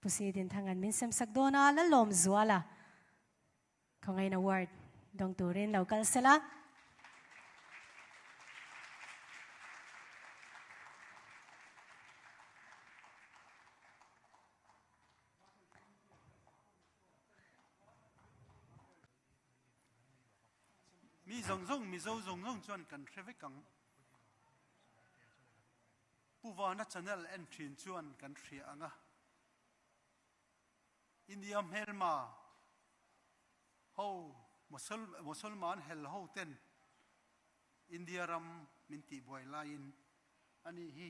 Pu Sidinthanga'n min semsak dawn a, Lalawmzuala Khawngaihna Award dawng turin lo kal sela. Mi zawng zawng, Mizo zawng zawng chuan kan hre vek ang. Pu Vana channel en thin chuan kan hria ang a. India hmelma ho Mosolman hel ho ten India ram min tihbuai laiin ani hi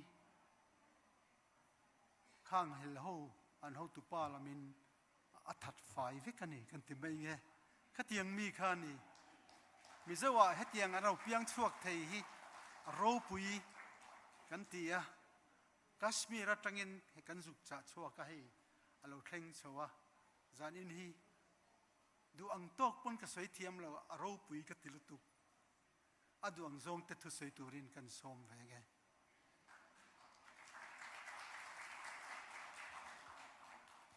khang hel ho an hotupa lamin a that fai vek a ni kan ti mai nge. Khatiang mi kha ni Mizo ah hetiang an ro piang chhuak thei hi ropui kan ti a. Kashmir atangin he kan zuk chah chhuak a hei a lo thleng chho a, zanin hi duh ang tawk pawn ka sawi thiam lo a ropui ka ti lutuk. A duh ang zawng te thusawi turin kan sawm ve nge.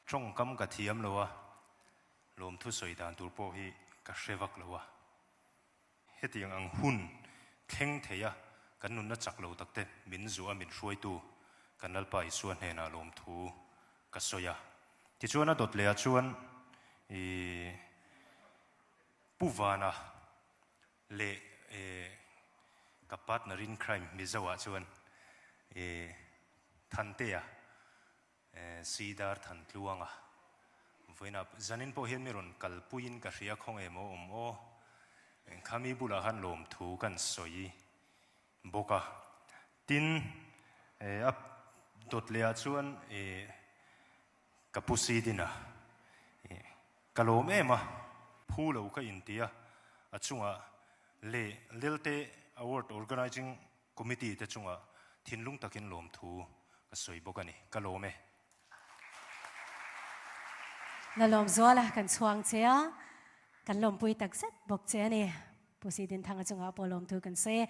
Tawngkam ka thiam lo a, lawmthu sawi dan tur pawh hi ka hre vak lo a. Hetiang ang hun thleng thei a kan nunna chak lo takte min zuah a min hruaitu kan Lalpa Isua hnenah lawmthu ka sawi a. Tichuan a dawt leh ah chuan ih Pu Vana leh ih ka partner in crime Mizo ah chuan ih Thantea Sidar Thantluanga vawiinah zanin pawh hian mi rawn kalpuiin ka hria khaw nge maw awm aw. Khami bulah khan lawmthu kan sawi bawk a. Tin, a dawt lehah chuan ka pu Sidina ka lawm em a, phu lo ka inti a, a chungah leh Lelte Award Organising Committee te chungah thinlung takin lawmthu ka sawi bawk a ni. Ka lawm e. Na lawmzual a kan chhuang che a, kan lawmpui takzet bawk che a ni. Pu Sidinthanga chungah pawh lawmthu kan sawi e.